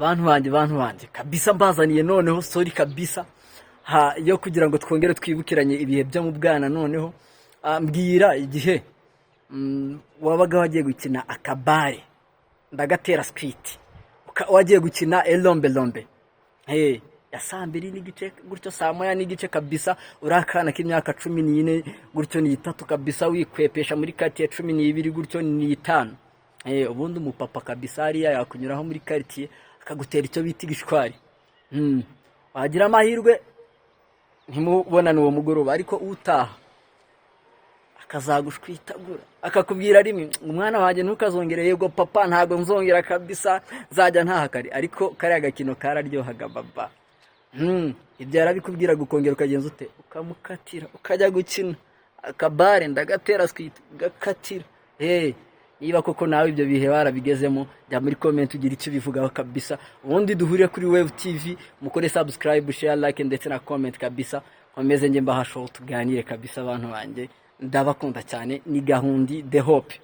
Bantu banjye, bantu banjye kabisa, mbazaniye noneho story kabisa ha yo kugira ngo twongere twibukiranye ibihe byo mu bwana. Noneho mbwira igihe wabaga wagiye gukina akabare ndagatera squiti, wagiye gukina elombelombe. Hey, ya 2:30 gutyo, 1:30 kabisa, uri akana k'imyaka 14 gutyo n'3 kabisa, wikwepesha muri karitsiye 12 gutyo n'5. Ubundi umupapa kabisa hariya yakunyuraho muri karitsiye akagutera icyo bita igishwari. Wagira amahirwe ntimubonane uwo mugoroba, ariko utaha akazagushwitagura, akakubwira rimwe ngo: "Umwana wanjye, ntukazongere." "Yego papa, ntabwo nzongera kabisa, nzajya ntaha kare." Ariko kariya gakino kararyohaga baba. Ibyo yarabikubwiraga, ukongera ukagenza ute? Ukamukatira, ukajya gukina akabare ndagatera squiti, ugakatira. Hey, niba koko nawe ibyo bihe warabigezemo, jya muri comment ugira icyo ubivugaho kabisa. Ubundi duhurire kuri Wave TV, mukore subscribe, share, like ndetse na comment kabisa. Nkomeze njye mbaha show, tuganire kabisa. Abantu banjye, ndabakunda cyane. Ni Gahundi The Hope.